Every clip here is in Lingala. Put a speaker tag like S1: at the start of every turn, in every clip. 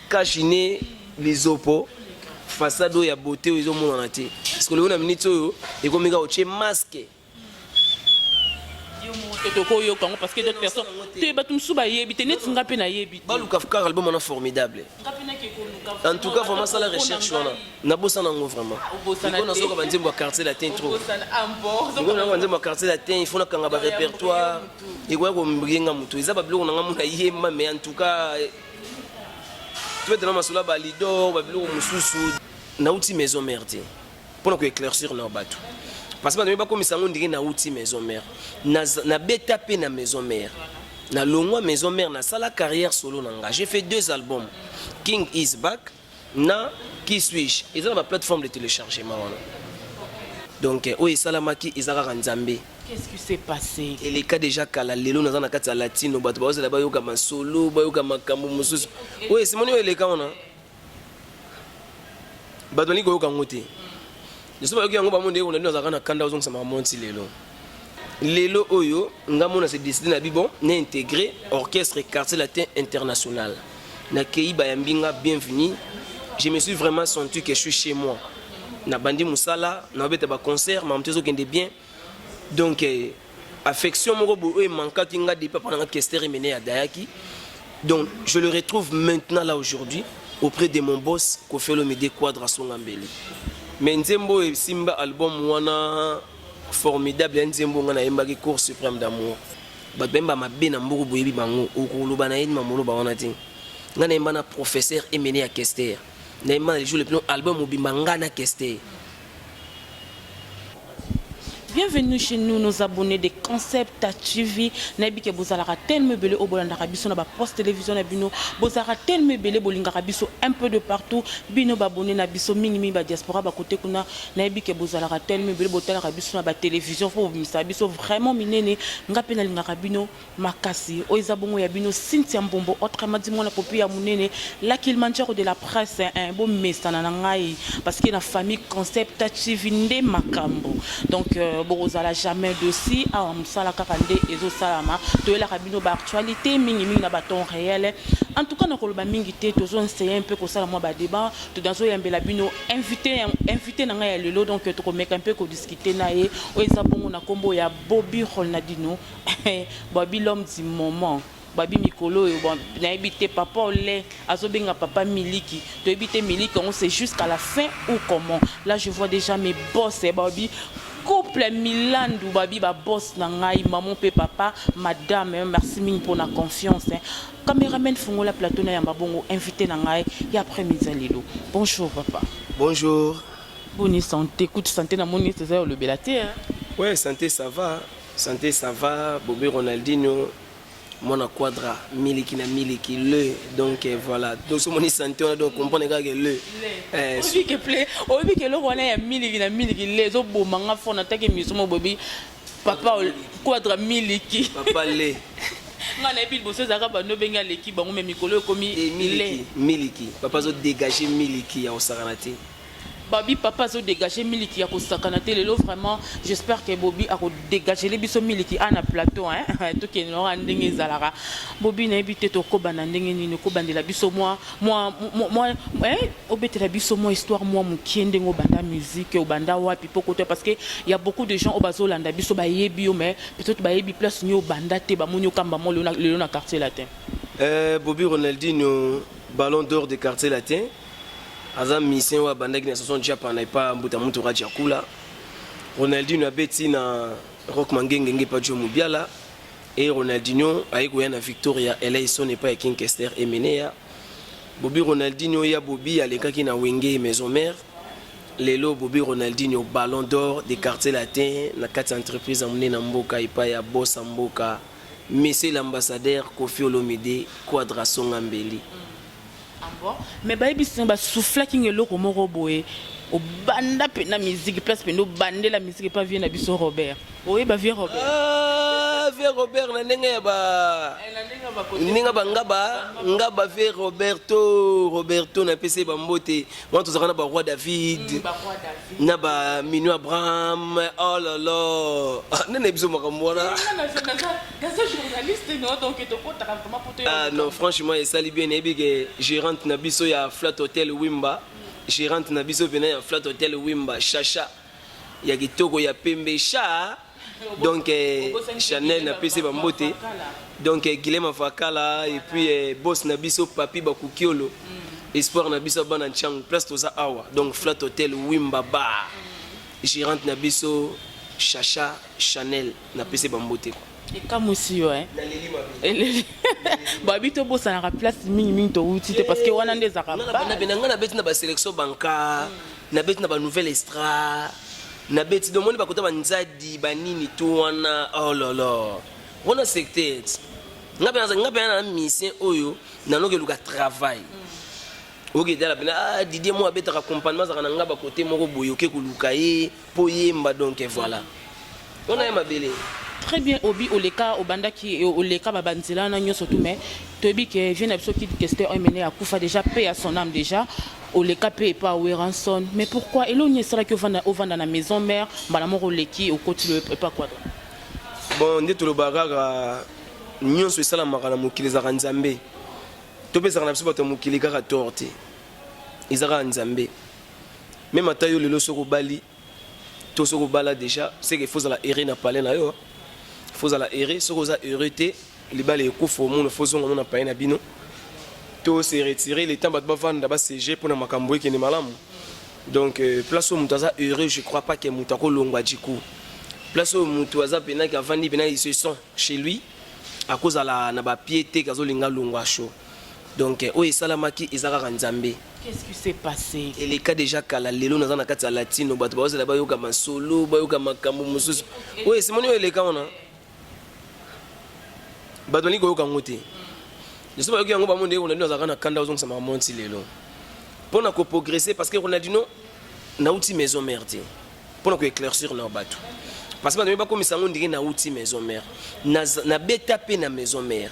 S1: Cache-nez, lizopo, façade oyo ya beauté oyo ezomonana te. Parce que lelo na minute oyo ekomi kaka otie masque.
S2: Yo moko te tokoyoka yango parce que d'autres personnes te, bato mosusu bayebi te, neti nga mpe nayebi te.
S1: Baluka kaka album wana Formidable.
S2: Nga mpe nake koluka.
S1: En tout cas, vraiment sala recherche wana. Nabosana yango vraiment.
S2: Obosana
S1: Iko
S2: te.
S1: nazoka banzembo ya Quartier Latin trop.
S2: Obosana. Ah bon?
S1: Iko nazoka banzembo ya Quartier Latin, il faut nakanga ba répertoire. Ekoya koyenga motu. Eza ba biloko na nga mona yemba, mais en tout cas tobetela masolo ya balidor, babiloko mosusu. Nauti Maison Mère te, mpona koéclaircir na bato, parce que bato bakomisa yango ndenge nauti Maison Mère. Nabeta mpe na Maison Mère, nalongwa Maison Mère, nasala carrière solo na nga. J'ai fait deux albums, King Is Back na Qui Suis-je, eza na baplateforme de téléchargement wana. Donc oyo esalamaki eza kaka Nzambe.
S2: Qu'est-ce qui s'est passé?
S1: Eleka déjà kala. Lelo naza na kati ya Latino, bato bazozela bayoka masolo, bayoka makambo mosusu oyo esimoni oyo eleka wana. Bato balingi koyoka yango te. Liso bayoki yango, bamoni ndenge Ronaldinho azalaka na kanda, ozongisa makambo nti lelo. Lelo oyo nga mona se décidé na bi bon na intégré orchestre Quartier Latin International. Nakei, bayambi nga, bienvenue. Je me suis vraiment senti que je suis chez moi. Nabandi mosala, nabeta baconcert, makambo te ezokende bien. Donc affection moko boye oyo emankaki nga depuis papa na nga Kester Emene adayaki, donc je le retrouve maintenant là aujourd'hui auprès de mon boss Koffi Olomide Quadra Songambeli. Mais nzembo oyo esimba album wana Formidable ya nzembo nga nayembaki, Cour suprême d'amour. Bato bayemba mabe na mboka, boyebi bango, okoloba na ye mamoloba wana te. Nga nayemba na professeur Emene ya Kester, nayemba na Le Jour le plus long, album mobimba nga na Kester.
S2: Bienvenue chez nous, nos abonnés de Concept TV. Nayebi ke bozalaka tellement ebele oyo bolandaka biso na baposte télévision na bino. Bozalaka tellement ebele, bolingaka biso un peu de partout. Bino babonné na biso mingi mingi ba diaspora bakote kuna. Nayebi ke bozalaka tellement ebele, botalaka biso na ba télévision po bobimisa biso vraiment minene. Nga mpe nalingaka bino makasi. Oyo eza bongo ya bino Cynthia Mbombo, autrement dit mwana popi ya monene, la Kilimanjaro de la presse, hein. Bomesana na ngai parce que na famille Concept TV nde makambo. Donc bokozala jamais déçus. Awa mosala kaka nde ezosalama, toyelaka bino baactualité mingimingi na batemps réel. En tout cas, nakoloba mingi te, tozoessayer mpe kosala mwa badébat. Nazoyambela bino invité na ngai ya lelo, donc tokomeka mpe kodiscuter na ye. Oyo eza bongo na nkombo ya Bobby Ronaldinho, Bobi l'homme du moment. Babi mikolo oyo, bon, nayebi te, papa ole azobenga papa miliki, toyebi te miliki yango c'est jusqu'à la fin ou comment. Là je vois déjà mes boss, eh, babi couple Milandu, babi baboss na ngai, maman mpe papa, madame, eh, merci mingi mpona confiance, eh. Caméraman, fongola plateau na yamba bongo invité na ngai ya après midi ya lelo. Bonjour papa.
S1: Bonjour.
S2: Boni santé? Écoute, santé namoni ete eza olobela te, hein?
S1: Ouais, santé ça va, santé ça va. Bobby Ronaldinho, mwana quadra, miliki na miliki le. Donc voilà, donc somoni santé wana, donc comprendre kaka le
S2: Oyebi ke ple, oyebi ke eloko wana ya miliki na miliki le ezoboma nga fort. Nataki émission mo bobi papa Quadra miliki.
S1: Papa le.
S2: Nga nayebi liboso ezalaka bando obenge aleki bango, me mikolo ekomi
S1: le. Miliki, miliki, papa azodégage miliki ya kosakana te.
S2: Babi papa azodégage miliki ya kosakana te lelo. Vraiment, j'espère que Bobi akodégagele biso miliki a na plateau, hein? Tokende nora ndenge ezalaka. Bobi, nayebi te tokobanda ndenge nini, okobandela biso mwa eh, obetela biso mwa histoire mwa mokie, ndenge obanda musique, obanda wapi, po kota, parce que y a beaucoup de gens oyo bazolanda biso, bayebi yo, mais peut-être bayebi place nini obanda te, bamoni okamba mo lelo na Quartier Latin.
S1: Bobby Ronaldinho, Ballon d'Or de Quartier Latin, aza musicien oyo abandaki na Chanson Japan na epa Mbuta Mutu Raja Kula. Ronaldinho abeti na Rock Mangengenge epa Jo Mubiala e Ronaldinho aye koya na Victoria Eleison epai ya King Kester Emeneya. Bobi Ronaldinho ya Bobi alekaki na Wenge Maison Mère. Lelo Bobi Ronaldinho, Ballon d'Or de Quartier Latin, na kati ya entreprise ya monene na mboka epai ya bosa mboka, monsieur l'ambassadeur Koffi Olomide Quadra Songa Mbeli.
S2: Ah bon? Mais bayebisi basoufflaki nga eloko moko boye, obanda mpena musique, place mpena obandela musique epa vieux na biso Robert. Oyeba vieux Robert?
S1: Ah, Vieux Robert na ndenge ya ba ndenge ba ngaba ngaba Vieux Roberto Roberto napesi ye bambote wana tozalaka na ba roi David na ba Minu Abraham, oh là là, nde na biso makambo wana. Ah non, franchement esali bien. Nayebi ke gérante na biso ya Flat Hotel Wimba, gérante na biso pena ya Flat Hotel Wimba, Chacha ya kitoko ya pembe sha, donc Chanel, napesi bambote, donc Guilhem Avakala et puis boss na biso Papi Bakukiolo, espoir na biso ya bana Ntyangu, place toza awa, donc Flat Hotel Wimba Bar, gérante na biso Chacha Chanel, napesi bambote quoi.
S2: Ekamwisi yo, eh?
S1: Naleli mabe.
S2: Eleli babi tobosanaka place mingimingi towuti te, parce que wana nde ezalaka.
S1: Nga na nabeti na basélection banka, nabeti na banouvelle extra, nabeti domoni bakota banzadi banini to wana. Oh là là, wana secteur nga mpe na musicien oyo nanoki eluka travail oke tala pena. Ah, Didier mo abetaka accompagnement, azalaka na nga bakote moko boye, oke koluka ye mpo yemba. Donc voilà, wana ye mabele.
S2: Très bien. Obi oleka, obandaki oleka babanzela wana nyonso tu, mais toyebi ke vieux na biso Kid Kester Emene akufa déjà, paix à son âme. Déjà oleka mpe epa Werrason, mais pourquoi eloni esalaki ovanda, ovanda na maison mère, mbala moko oleki okoti epa Quadra?
S1: Bon, nde tolobaka kaka, nyonso esalamaka na mokili ezalaka Nzambe. Topesaka na biso bato ya mokili kaka tort te, eza kaka Nzambe. Même ata yo lelo soki obali to soki obala déjà, c'est que faut ozala heureux na palais na yo, faut ozala heureux. Soki oza heureux te, libala ekufa, omona faut ozonga no na palais na bino to se retirer le temps bato bavanda basiéger mpona makambo ekende malamu. Donc place oyo moto aza heureux, je crois pas ke moto akolongwa. Du coup, place oyo moto aza penaki avandi pena, il se sent chez lui, akozala na bapied te azolinga longwa chaud. Donc oyo esalamaki eza kaka Nzambe.
S2: Qu'est-ce qui s'est passé?
S1: Eleka déjà kala. Lelo naza na kati ya latino, bato bazozela bayoka masolo, bayoka makambo mosusu oyo esimoni oyo eleka wana. Bato balingi koyoka yango te. Liso bayoki yango, bamoni ndenge Ronaldino azalaka na kanda, ozongisa makambo nti lelo mpo na koprogresse, parce que Ronaldino nauti maison mère te. Mpo na koéclaircir na bato, parce que bato bakomisa yango ndenge nauti maison mère, nabeta mpe na maison mère,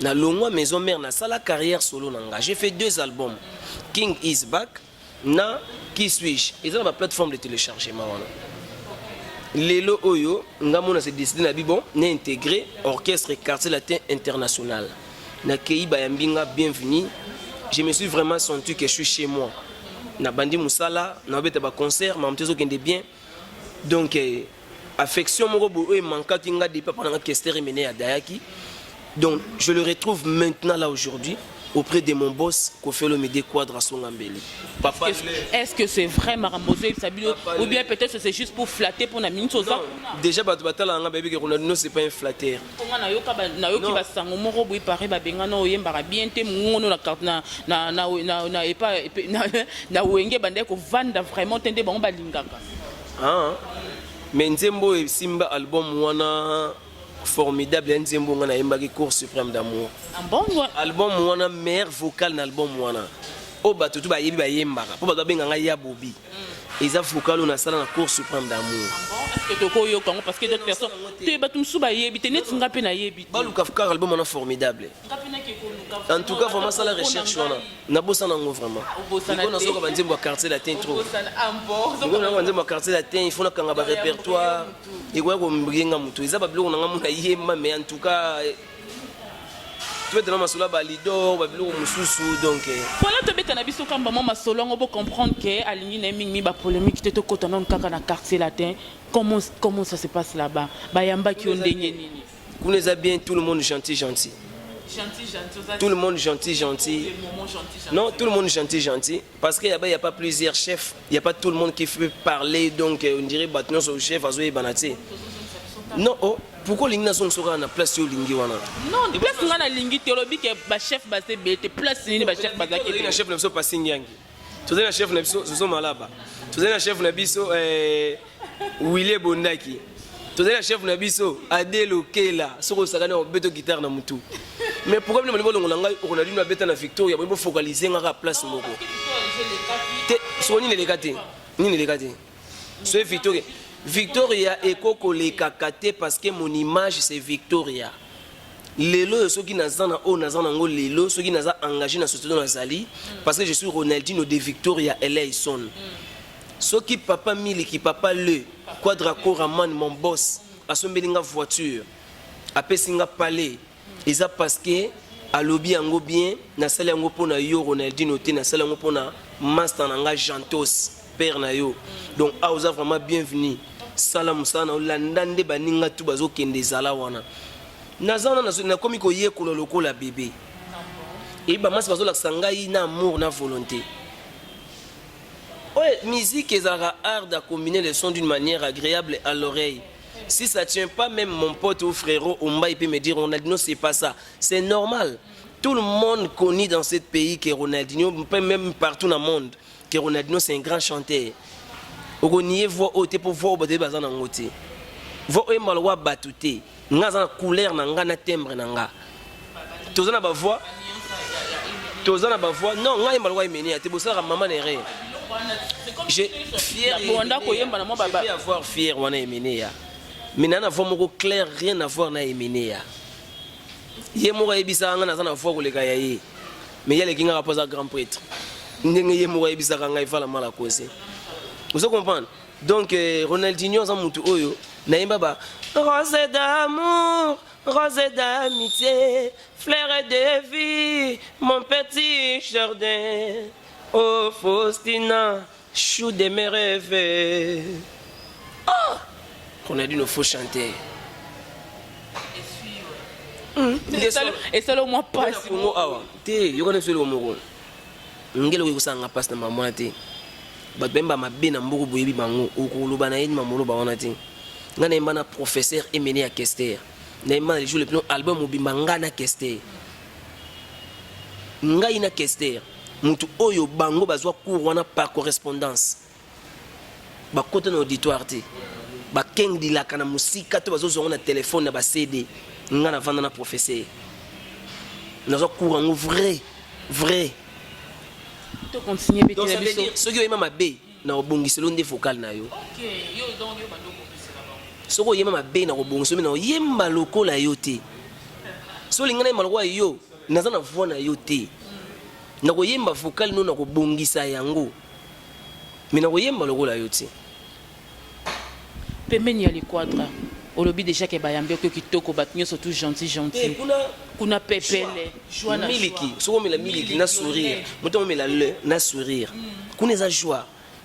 S1: nalongwa maison mère, nasala carrière solo na nga. J'ai fait deux albums, King is Back na Qui suis-je, eza na baplateforme de téléchargement wana. Lelo oyo nga mona se décidé na bi bon na intégré orchestre Quartier Latin International. Nakei, bayambi nga, bienvenue. Je me suis vraiment senti que je suis chez moi. Nabandi mosala, nabeta baconcert, makambo te ezokende bien. Donc affection moko boye oyo emankaki nga depuis papa nanga Kester Emene adayaki, donc je le retrouve maintenant là aujourd'hui auprès de mon boss Koffi Olomide Quadra Songambeli.
S2: Papa, est-ce que c'est vrai makambo ozoyebisa bino, ou bien peut-être c'est juste pour flatter mpona miniti oza?
S1: Déjà bato batalaka nga bayebi ke Ronaldinho, c'est pas un flatteur.
S2: Mponga nayoka, nayoki basango moko boye pare babengana, oyembaka bien te, mongono na na epa na Wenge bandaki kovanda vraiment te nde bango balingaka.
S1: Ah, mais nzembo oyo esimba album wana formidable ya nzembo nga nayembaki, Cour suprême d'amour.
S2: Ah bon?
S1: Album wana, meilleur vocal na album wana oyo bato tu bayebi bayembaka mpo bato babenga ngai ya Bobi, eza vocal oyo nasala na Cour suprême d'amour.
S2: Est-ce que tokoyoka yango? Parce que d'autres personnes te, bato mosusu bayebi te, neti nga mpe nayebi te.
S1: Baluka kaka album wana formidable.
S2: Nga mpe nake koluka.
S1: En tout cas, vraiment sala recherche wana, nabosana yango vraiment.
S2: Obosana
S1: Liko
S2: te.
S1: nazoka banzembo ya Quartier Latin trop.
S2: Obosana. Ah bon?
S1: Liko nango banzembo ya Quartier Latin, il faut nakanga barépertoire, ekoya koyenga motu, eza babiloko na nga mona yemba. Mais en tout cas, tobetana masolo ya balidor, babiloko mosusu, donc
S2: Voilà, tobeta na biso kamba mwa masolo yango, bocomprendre ke alingi na ye mingimingi bapolémique te. Tokɔta nano kaka na Quartier Latin. Comment ça se passe là-bas? Bayambaki yo ndenge nini?
S1: Kuna eza bien, tout le monde gentil gentil.
S2: Gentil gentil, oza
S1: Tout le monde gentil gentil.
S2: Le moment gentil gentil.
S1: Non, tout le monde gentil gentil. Parce qu'il n'y a, y a pas plusieurs chefs, il n'y a pas tout le monde qui peut parler, donc on dirait bato nyonso chef azoyebana te. Non, oh, pourquoi olingi nazongisa kaka na place oyo olingi wana?
S2: Non, place nga nalingi te, olobi ke bachef baza ebele te. Place nini bachef bazalaki?
S1: Tozali na chef na biso Pasingi Yangi, tozali na chef na biso Zozo Malaba, tozali na chef na biso Willie Bondaki, tozali na chef na biso Adelo Kela. Soki osakani, obeto guitare na mutu. Mais pourquoi bino bolingi bolongola ngai Ronaldino abeta na Victoria? Bolingi bofocaliser nga kaka place moko te. Soko nini eleka te, nini eleka te, soki Victoria. Victoria eko kolekaka te parce que mon image, c'est Victoria. Lelo oyo, soki naza na oyo naza nango lelo, soki naza engagé na société oyo nazali, parce que je suis Ronaldino de Victoria Eleison. Soki papa Miliki, papa le Quadra Koraman, mon boss, asombeli nga voiture, apesi nga palais, eza parce que alobi yango bien: nasali yango mpo na yo Ronaldino te, nasali yango mpo na master na nga Jantos, père na yo. Donc awa oza vraiment bienvenu, sala mosala na olanda nde baninga tu bazokende. Ezala wana naza wana, nakomi koyekola lokola bebe eyi bamasi bazolakisa ngai na amour na volonté. Oyo musique ezalaka art de combiner les sons d'une manière agréable à l'oreille. Si ça tient pas, même mon pote ou frérot Omba, il peut me dire: Ronaldinho, c'est pas ça. C'est normal, tout le monde connaît dans ce pays que Ronaldinho, même partout dans le monde, que Ronaldinho, c'est un grand chanteur. Okoniye voix oyo te, mpo voix oyo bato baza nango te, voix oyo oyembala wa bato te. Nga aza na couleur na nga, na timbre na nga. Toza na bavoix, toza na bavoix. Non, ngai yembala wa Emene te, bosalaka mama na erreur.
S2: Bonda koyemba na mwa
S1: Je peux avoir fier wana Emeneya, mais na voix moko claire, rien à voir na Emeneya. Ye moko ayebisaka nga naza na voix koleka ya ye, mais ye aleki ngaka mpo aza grand prêtre. Ndenge ye moko ayebisaka ngai, efala mala kose, ozo comprendre. Donc Ronaldinho aza mutu oyo nayemba ba rose d'amour, rose d'amitié, fleur de vie, mon petit jardin, oh Faustina, chou de mes rêves. Ah, Ronaldinho, faut chanter.
S2: Esala mwa pasi.
S1: Kongo awa te, yokana biso eloko moko ngele okoki kosala mpasi na mama te. Bato bayemba mabe na mboka, boyebi bango, okoloba na ye mamoloba wana te. Ngai nayemba na professeur Emene ya Kester, nayemba na le jour le plus album mobimba, ngai na Kester, ngai na Kester. Mutu oyo bango bazwa cours wana par correspondance, bakota na auditoire te, bakengdilaka na mosika to bazozwa yango na telefone na baCD. Ngai navanda na professeur, nazwa cours yango vrai vrai.
S2: To continue.
S1: Donc
S2: betela
S1: ça veut
S2: biso
S1: dire soki oyeba mabe na kobongiselo nde vocal na yo. Soki oyeba mabe na kobongisa, me na oyemba lokola yo te. So olingi nayemba lokola yo, naza na voix na yo te. Nakoyemba vocal no, na kobongisa yango, me nakoyemba lokola yo te.
S2: Pembeni ya Le Quadra, olobi déjà ke bayambi oyo kitoko, bato nyonso tout gentil gentil.
S1: Kuna.
S2: Kuna pepele, joie na
S1: miliki. Soki omela miliki na sourire, moto omela le na sourire, kuna eza joie.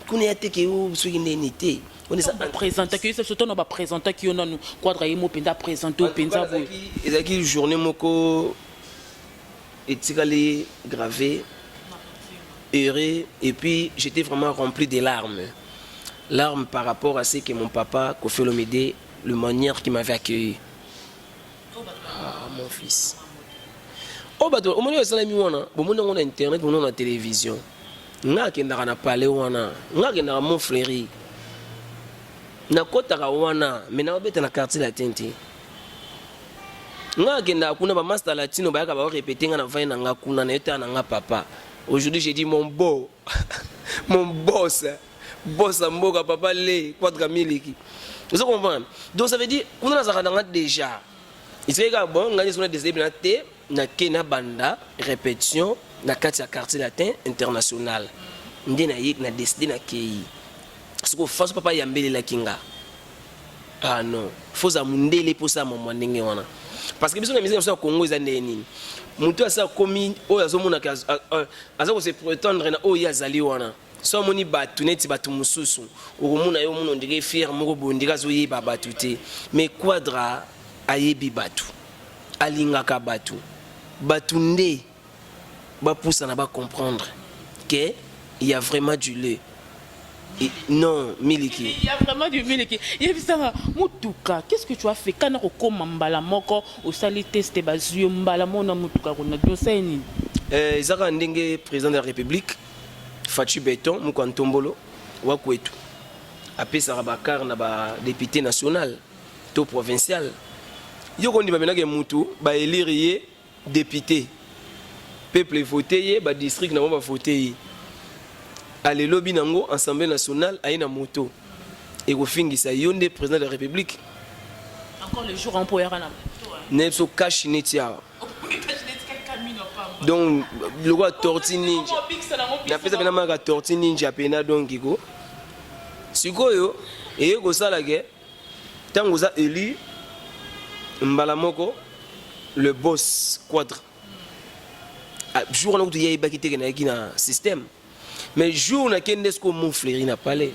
S1: Kuna ya teke o soki ndeni te, kuna eza
S2: Baprésentaki yo surtout na baprésentaki yo nanu Quadra ye mo mpenza présente oyo mpenza boye.
S1: Ezalaki journée moko etikali gravé, heureux, et puis j'étais vraiment rempli de larmes, larmes par rapport à ce que mon papa Koffi Olomide, le manière qu'il m'avait accueilli. Ah, mon fils, oyo bato omoni oyo esalami wana, bomoni yango na internet, bomoni yango na télévision. Nga akendaka na palais wana, nga akendaka Mont Fleury, nakɔtaka wana, me naobeta na Quartier Latin te. Nga akendaka kuna, bamaster latino bayaka baorépéter, nga na vai na nga kuna, nayotala na nga papa. Aujourd'hui j'ai dit mon beau, mon boss, boss ya mboka, papa le Quadra Miliki, ozo comprendre. Donc ça veut dire kuna nazalaka na nga déjà. Ezalaki kaka bon, ngai nyonso na décidé na te, nake na banda répétition na kati ya Quartier Latin International. Nde naye na décidé, nakei siko faso. Papa yambelelaki nga: ah non, foza mundele mposa mamwa ndenge wana, parce que biso na musique na biso ya Congo eza ndenge nini? Motu asa akomi oyo azomonaka aza kose prétendre na oyo ye azali wana. So amoni bato neti bato mosusu, okomona ye, omona ondire fier moko boye, ondire azoyeba bato te. Mais Quadra ayebi bato, alingaka bato. Bato nde bapusana bacomprendre que il y a vraiment du lait. Et non, miliki.
S2: Il y a vraiment du miliki. Yebisanga motuka, qu'est-ce que tu as fait kana kokóma mbala moko osali test, bazwi yo mbala moko na motuka kona osali nini?
S1: Eza kaka ndenge président de la République Fatshi Béton moko ya ntombolo wa kwetu apesaka bacar na badéputé national to provincial. Yo kondima menake mutu baélire ye député, peuple vote ye, badistrict na bango bavote ye, alelobi nango Assemblée nationale, aye na moto. Ekofingisa yo nde président de la République.
S2: Encore le jour mpo oyaka na
S1: Na biso cash neti awa. Donc lokola tortue ninja. Napesa pena maka tortue ninja pena donc ko. Sikoyo eye kosala ke ntango oza élu mbala moko le boss Quadra. Ah, jour wana kutu ye ayebaki te ke nayaki na système. Mais jour nakende sikoyo Mont Fleury na palais,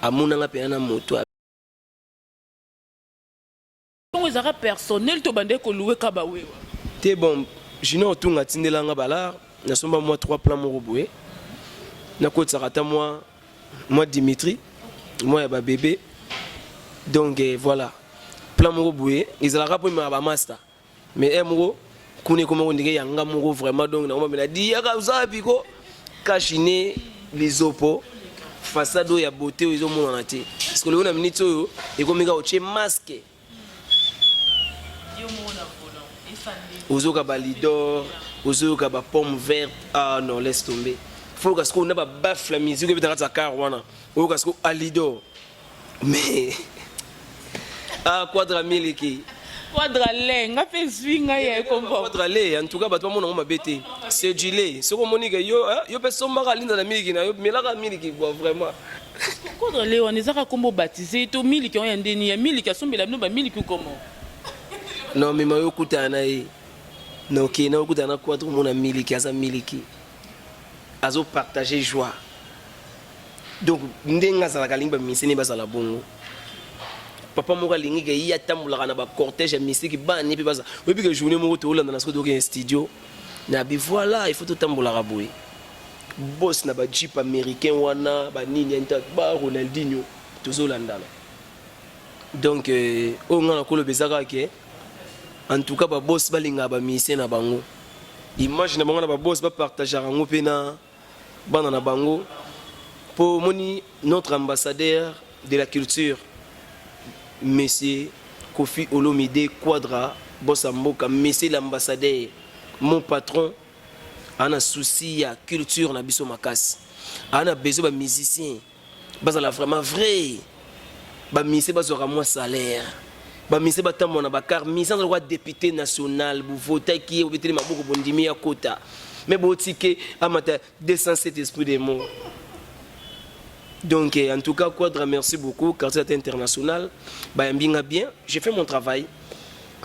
S1: amonanga pena na moto.
S2: Bongo ezalaka personnel to bandaki kolouer ka bawewa?
S1: Te, bon, Junior Otunga atindelanga balar, nasomba mwa 3 plan moko boye, nakotisaka ata mwa Dimitri, mwa ya babebe. Donc voilà, plan moko boye ezalaka mpo emaka bamaster, mais e moko kuna ekomako ndenge yanga moko vraiment. Donc nakomamela diyaka ozapi ko kashine lizopo façade oyo ya beauté oyo ezomonana te, parce que lelo na minute oyo ekomi kaka otie masque, ozoyoka balidor, ozoyoka bapomme verte. Ah non, laisse tomber, faut oyoka sikoyo na babaffle ya musique ebeta kati ya car wana, oyoka sikoyo alidor. Mais ah, Quadra miliki.
S2: Quadra le nga mpe ezwi ngai ya ekombo.
S1: Quadra le, en tout cas bato bamona yango mabe te, c'est du lait. Soki omoni ke yo, yo mpe sombaka linda na miliki na yo, melaka miliki bwa vraiment.
S2: Quadra le wana ezaka kombo baptisé to miliki yango ya ndeni ya miliki asombela bino bamiliki komo?
S1: Non, mema yo okutana na ye na okende okutana na Quadra, omona miliki aza miliki, azopartage joie. Donc ndenge azalaka, alingi bamusicien nde bazala bongo. Papa moko alingi ke ye atambolaka na bacortège ya mystique, bana mpe baza. Oyebi ke journée moko toolanda na soki tokende studio na bi, voilà, il faut totambolaka boye, boss na bajeep américain wana banini ya ba Ronaldinho tozolandana. Donc oyo ngai nakoloba eza kaka ke en tout cas baboss balingaka bamusicien na bango, image na bango na baboss bapartageaka yango mpe na bana na bango, mpo omoni notre ambassadeur de la culture, monsieur Koffi Olomide Quadra, boss ya mboka, monsieur l'ambassadeur, mon patron, ana souci ya culture na biso makasi, ana besoin bamusicien bazala vraiment vrai, bamusicien bazwaka mwa salaire, bamusicien batambola na bacar. Musicien azala kwa député national, bovotaki ye, bobeteli maboko, bondimi ya kota, mais botike amata 207 esprit de mot. Donc en tout cas Quadra, merci beaucoup. Quartier Latin International bayambi nga bien, j'ai fait mon travail.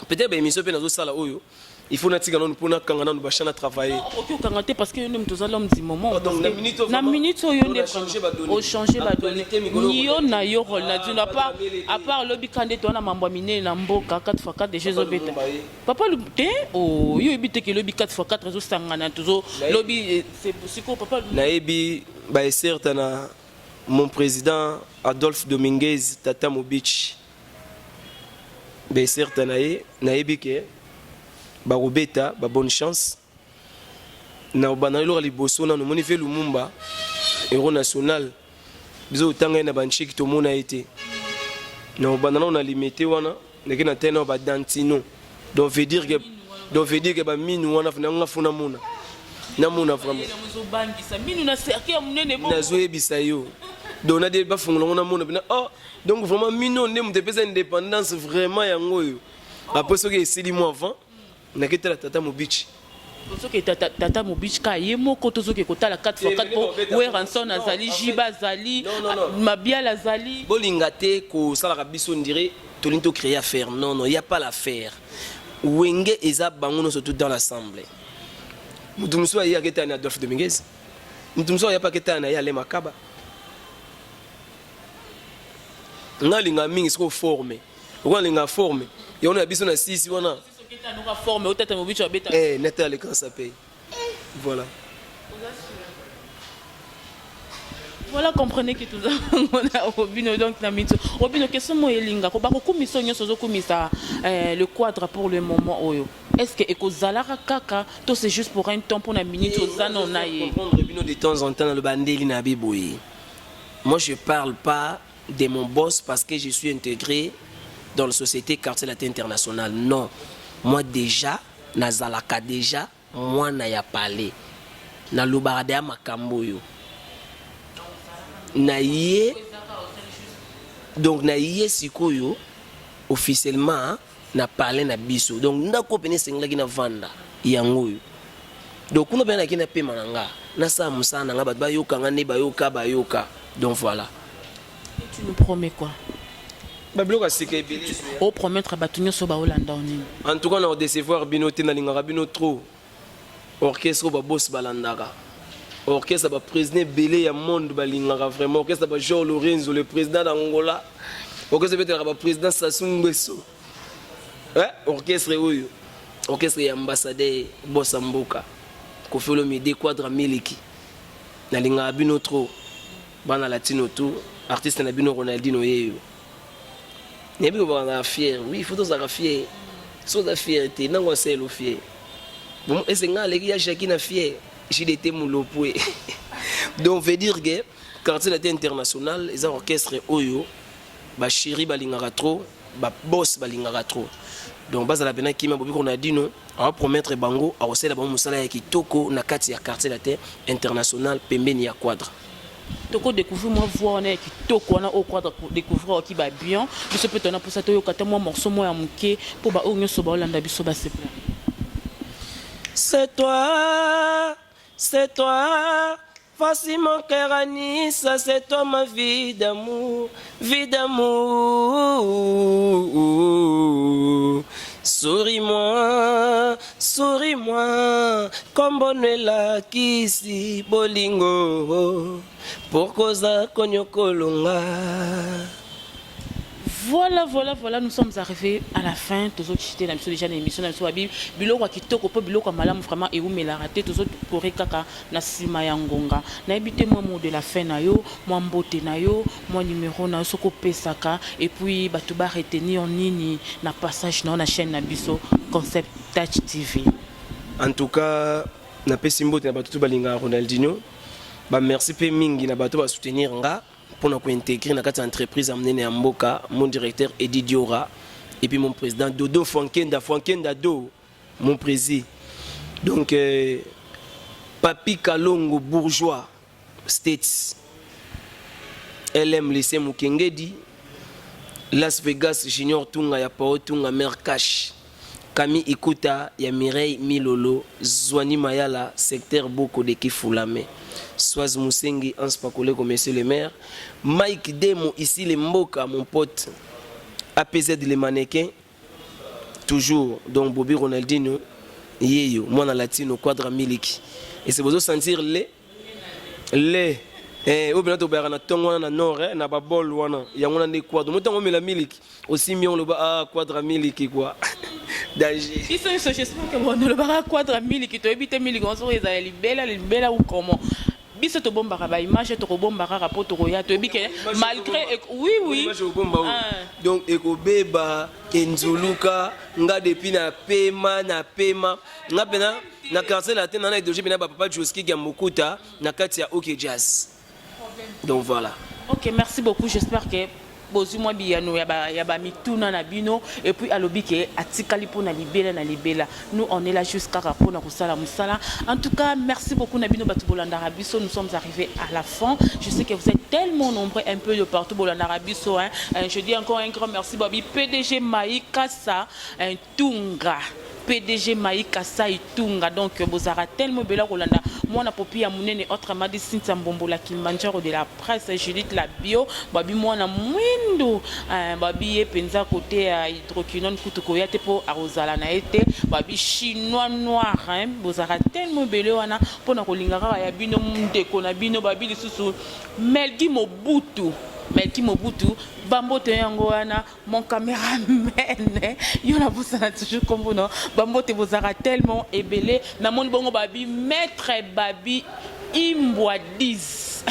S1: Peut-être baémission mpe nazosala oyo, il faut natika nanu mpo nakanga nanu bachan na travailler.
S2: Okoki okanga te parce que yo nde moto oza l'homme du moment.
S1: Oh, donc, na minute oyo
S2: na
S1: vraiment,
S2: minute oyo nde
S1: on a changé ba données.
S2: Ochange badonné.
S1: Actualité mikolo.
S2: Yo na yo rôle na
S1: Ah,
S2: dino à part lobi ka nde towana mambo ya minene na mboka 4 x 4 déjà ezobeta.
S1: Lumumba ye.
S2: Papa te oh, yo oyebi te ke lobi 4 x 4 ezosangana tozo lobi c'est sikoyo papa
S1: Nayebi baeserta na mon président Adolphe Dominguez Tata Mobich, baeserta na ye, nayebi ke bakobeta ba bonne chance na obanda eloko ya liboso. Nano omoni ve Lumumba, héros national, biso otanga ye na banchiki, tomona ye te na obanda nano na limete wana ndeke na tene badantino. Donc veut dire que baminu wana nga funa mona, namona vraiment.
S2: Ezobangisa minu na cercle ya monene bo.
S1: Nazoyebisa yo, donc nade bafungola ngo namona mpena. Oh, donc vraiment mino nde moto epesa indépendance vraiment yango oyo. Après soki esili mo avant naketala Tata Mobici.
S2: Tozoki Tata Mobici ka ye moko, tozoki kotala 4 x 4 po Werrason azali, Jiba azali,
S1: Non, non, non.
S2: Mabiala azali.
S1: Bolinga te kosalaka biso ndire tolingi tocréer affaire. Non, non, y a pas l'affaire. Wenge eza bango nyonso tout dans l'assemblée. Moto mosusu ayeyaka etala na Adolphe Dominguez, moto mosusu ayapaka etala na ye Ale Makaba. Nga alingaka mingi sikoyo forme okoyo, alingaka forme yango na biso na sisi wana.
S2: Soki etanoka forme o Tata Mobici abeta.
S1: Eh, natala l'écran, ça paye, voilà.
S2: Voilà, comprenez que toza na Robino. Donc na mito Robino, question mo elingaka bakokumisa oyo nyonso ozokumisa le Quadre pour le moment oyo, est ce que ekozalaka kaka to c'est juste pour un temps, mpona minute oza no na ye?
S1: Comprendre bino de temps en temps na bandeli na biboye. Moi, je parle pas de mon boss parce que je suis intégré dans la société Quartier Latin International. Non, moi déjà nazalaka déjà mwana ya palais, nalobaka deya makambo oyo na ye. Donc naye sikoyo officiellement na palais na biso. Donc ndako pene esengelaki navanda yango oyo. Donc kuna pene naki napema na nga, nasala mosala na nga, bato bayoka nga nde bayoka bayoka. Donc voilà.
S2: Et tu nous promets quoi?
S1: Babiloko ya sika ebele.
S2: Opromettre bato nyonso baolanda o nini?
S1: En tout cas, na kodécevoir bino te, nalingaka bino trop. Orchestre oyo babosi balandaka, orchestre baprésident ebele ya monde balingaka vraiment, orchestre ba João Lourenço, le président d'Angola, orchestre ebetelaka baprésident Sassou Nguesso. Orchestre oyo, orchestre ya ambassadeur bosa mboka Koffi Olomide, Quadra Miliki. Nalingaka bino trop, bana latino, tout artiste na bino Ronaldino yeyo. Nayebi kobakaka fier. Oui, faut tozalaka fier. So oza fier te, nango aselo fier. Bon, ese nga aleki ya Jaki na fier JDT Mulopwe. Donc veut dire que Quartier Latin International eza orchestre oyo bachéri balingaka trop, baboss balingaka trop. Donc bazala pena kimia. Bobi Ronaldino awapromettre bango akosala bango mosala ya kitoko na kati ya Quartier Latin International, pembeni ya Quadra.
S2: Tokodécouvrir mwa voix wana ya kitoko wana oyo Quadra découvrir oki babion biso mpe tona mposa toyoka te mwa morceau moko ya moke mpo baoyo nyonso baolanda biso basepela.
S1: C'est toi, c'est toi. Voici mon cœur à Nice, c'est toi ma vie d'amour, vie d'amour. Souris-moi, souris-moi, comme bonwela kisi bolingo, pourquoi konyokolonga.
S2: Voilà, voilà, nous sommes arrivés à la fin. Tozokite na biso déjà na émission na biso. Babi biloko ya kitoko mpo biloko ya malamu vraiment ewumelaka te. Tozokore kaka na nsima ya ngonga. Nayebi te, mwa mot de la fin na yo, mwa mbote na yo, mwa numéro na yo soki opesaka, et puis bato baretenir nini na passage na yo na chaîne na biso Concept Touch TV?
S1: En tout cas, napesi mbote na bato to balingaka Ronaldinho. Bamerci mpe mingi na bato basoutenir nga mpona kointégrer na kati ya entreprise ya monene ya mboka, mon directeur Edi Diora et puis mon président Dodo Fankenda, Fankenda Do, mon président. Donc Papi Kalongo Bourgeois, States, LM Lycée Mukengedi, Las Vegas, Junior Tunga ya Pao Tunga, Mère Cash, Kami Ikuta ya Mireille Milolo, Zwani Mayala, secteur Boko de Kifulame, Swaz Musengi, Hans Pakoleko, monsieur le maire, Mike Demo, ici les Mboka, mon pote, APZ les mannequins, toujours. Donc Bobby Ronaldinho, Yeyo, moi latino, Quadra Miliki. Et c'est vous sentir les oyo mpena tobayaka na ntongo wana na nord, na babol wana, yango wana nde Quadra. Mo ntango omela miliki, osimbi yango, loba: "Ah, Quadra miliki quoi, danger."
S2: Biso nyonso, j'espère que bon, olobaka Quadra miliki. Toyebi te miliki wanso oyo ezala libela libela ou comment. Biso tobombaka baimage, tokobomba kaka mpo tokoya. Toyebi ke malgré, oui.
S1: Obomba oyo. Donc ekobeba enzuluka nga depuis na pema na pema nga mpena na Quartier Latin na idéologie mpena bapapa Joski Gambokuta na kati ya OK Jazz. Donc voilà.
S2: Ok, merci beaucoup. J'espère que bozwi mwa biyano ya bamituna na bino. Et puis alobi ke atikali mpona libela na libela. Nous, on est là juste kaka mpona kosala mosala. En tout cas, merci beaucoup na bino bato bolandaka biso. Nous sommes arrivés à la fin. Je sais que vous êtes tellement nombreux un peu de partout bolandaka biso, hein. Je dis encore un grand merci, Babi PDG Maïkasa Tunga, PDG Maïka Saitunga. Donc bozara tellement bela kolanda mwana popi ya monene, autrement dit Cynthia Mbombola Kilimanjaro de la presse, Judith la bio, babi mwana mwindu, babi ye mpenza kote ya hydroquinone kutu koya te mpo akozala na ye te, babi chinois noir, hein. Bozala tellement ebele wana mpona kolinga kaka ya bino ndeko na bino, babi lisusu Melki Mobutu, Melki Mobutu, bambote yango wana. Mon caméraman, yo na bosana toujours kombo no. Bambote, bozalaka tellement ebele. Namoni bongo babi maître babi Imbwa 10.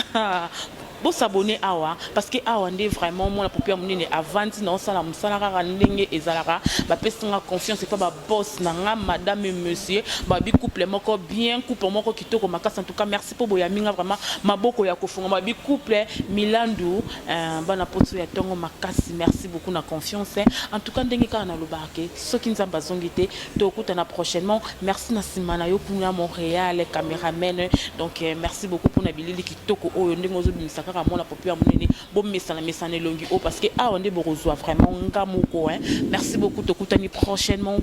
S2: Bosabone awa parce que awa nde vraiment mwana popi ya monene avandi na osala mosala kaka ndenge ezalaka. Bapesi nga confiance epa baboss na nga, madame et monsieur, babi couple moko bien, couple moko kitoko makasi. En tout cas, merci mpo boyambi nga vraiment maboko ya kofunga. Babi couple Milandu, bana poto ya ntongo makasi, merci beaucoup na confiance. En tout cas, ndenge kaka nalobaka ke soki Nzambe azongi te, tokutana prochainement. Merci na nsima na yo kuna Montréal, caméraman. Donc merci beaucoup mpona bilili kitoko oyo ndenge ozobimisa kaka. kaka mona popi ya monene. Bomesana mesana elongi oyo, parce que awa nde bokozwa vraiment nga moko, hein. Merci beaucoup, tokutani prochainement.